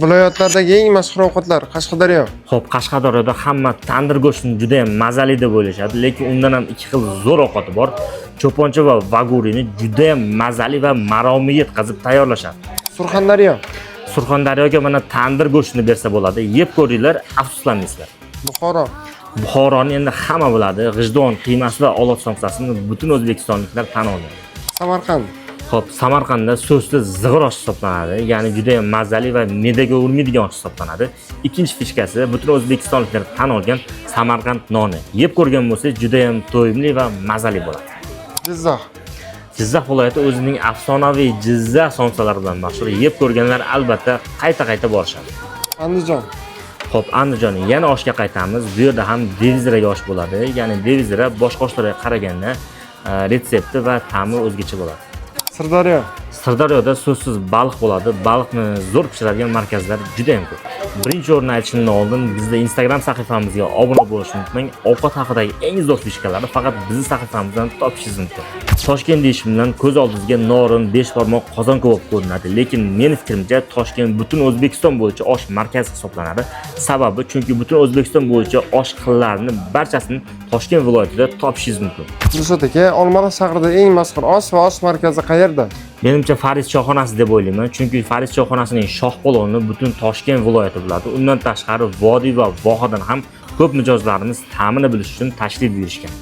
Viloyatlardagi eng mashhur ovqatlar. Qashqadaryo. Xo'p, Qashqadaryoda hamma tandir go'shtini juda ham mazali deb o'ylashadi, lekin undan ham ikki xil zo'r ovqati bor. Cho'poncha va vagurini juda ham mazali va maromiga yetkazib tayyorlashadi. Surxondaryo. Surxondaryoga mana tandir go'shtini bersa bo'ladi. Yeb ko'ringlar, afsuslanmaysizlar. Buxoro. Buxoroni endi hamma biladi. G'ijdon qiymasi va olot somsasini butun o'zbekistonliklar tan olgan. Samarqand. Xo'p, Samarqandda so'zsiz zig'ir osh hisoblanadi. Ya'ni juda ham mazali va me'daga urmaydigan osh hisoblanadi. Ikkinchi фишка si butun o'zbekistonliklar tan olgan Samarqand noni. Yeb ko'rgan bo'lsangiz juda ham to'yimli va mazali bo'ladi. Jizzax. Jizzax viloyati o'zining afsonaviy Jizzax somsalari bilan mashhur. Yeb ko'rganlar albatta qayta-qayta borishadi. Andijon. Xo'p, Andijon yana oshga qaytamiz. Bu yerda ham devizraga osh bo'ladi. Ya'ni devizra boshqa oshlarga qaraganda retsepti va ta'mi o'zgacha bo'ladi. Sirdaryo. Sirdaryoda so'zsiz baliq bo'ladi. Baliqni zo'r pishiradigan markazlar juda ham ko'p. Birinchi o'rinni aytishimdan oldin bizda Instagram sahifamizga obuna bo'lishni unutmang. Ovqat haqidagi eng zo'r фишка larni faqat bizni sahifamizdan topishingiz mumkin. Toshkent deyishim bilan ko'z oldingizga norin, beshbarmoq, qozon kabob ko'rinadi. Lekin meni fikrimcha, Toshkent butun O'zbekiston bo'yicha osh markazi hisoblanadi. Sababi chunki butun O'zbekiston bo'yicha osh xillarini barchasini Toshkent viloyatida topishingiz mumkin. Dilshod aka, Olmaliq shahrida eng mashhur osh va osh markazi qayerda? Menimcha, Faris choyxonasi deb o'ylayman, chunki Faris choyxonasining shoh palovini butun Toshkent viloyati biladi. Undan tashqari vodiy va vohadan ham ko'p mijozlarimiz ta'mini bilish uchun tashrif buyurishgan.